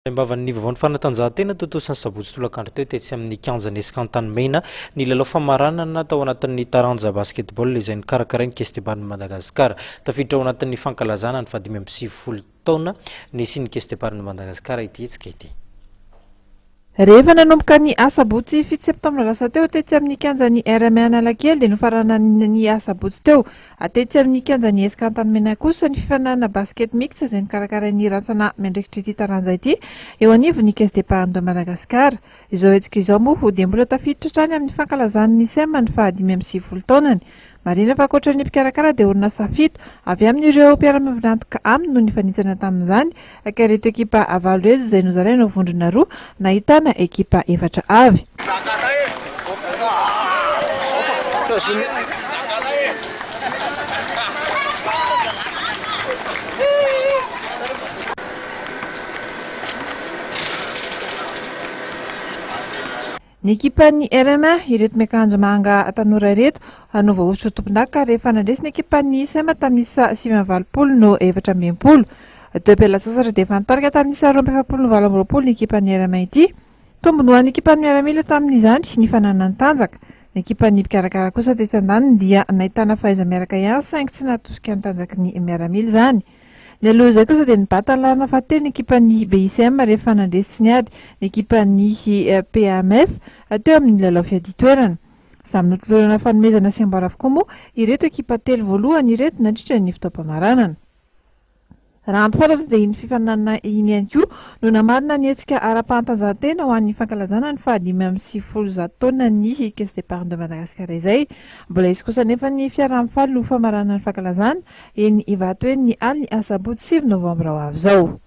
Am-bavan'ny vaovaon'ny fanatanjahantena, tontosa ny sabotsy tolakandro teo tetsy amin'ny kianjan'ny Esca Antanimena ny lalao famaranana tao anatin'ny taranja basketball izay nokarakarain'ny Caisse d'Epargne Madagascar. Tafiditra ao anatin'ny fankalazana ny fahadimy amby sivifolo taona nisian'ny Caisse d'Epargne Madagascar ity hetsika ity. Rehefa nanomboka ny asabotsy fito septambra lasa teo tetsy amin'ny kianjan'ny RMA Analakely dia nofaranana ny asabotsy teo tetsy amin'ny kianjan'ny Esca Antanimena kosa ny fifaninanana basket mixte izay nokarakarain'ny rantsana miandraikitra ity taranja ity eo anivon'ny Caisse d'Epargne de Madagascar. Izao hetsika izao moa dia mbola tafiditra hatrany amin'ny fankalazan'ny SEM ny fahadimy amby sivifolo taonany. Marihina fa ankoatra ny mpikarakara dia orinasa fito avy amin'ireo mpiara-miombon'antoka aminy no nifanintsana tamin'izany ka ireto ekipa valo ireto izay nozaraina ho vondrona roa nahitana ekipa efatra avy. Ny ekipan'ny RMA, ireto miakanjo manga tanora ireto, no voahosotra ho tompondaka rehefa nandresy ny ekipan'ny ISM tamin'ny isa 89 no 64. Teo am-pialantsasatra dia efa nitarika tamin'ny isa 42 no 28 ny ekipan'ny RMA ity. Tombony ho an'ny ekipan'ny miaramila tamin'izany ny fananany tanjaka. Ny ekipan'ny mpikarakara kosa tetsy andaniny dia nahitana fahaiza-miaraka ihany saingy tsy nahatosika ny tanjaky ny miaramila izany. Nialoha izay kosa dia nibata ny laharana fahatelo ny ekipan'ny BICM rehefa nandresy sy niady ny ekipan'ny PAMF teo amin'ny lalao fiadian-toerana. Samy notolorana fanomezana sy amboara avokoa moa ireto ekipa telo voalohany ireto nandritra ny fotoam-pamaranana. Raha ny fantatra dia iny fifaninanana iny ihany koa no namarina ny hetsika ara-pahatanjahantena ho an'ny fankalazana ny fahadimy amby sivifolo zato taonan'ny Caisse d'Epargne de Madagascar izay. Mbola hisy kosa anefa ny fiaraha-mifaly ho famaranana ny fankalazana Eny Ivato eny ny alin'ny asabotsy sivy novambra ho avy izao.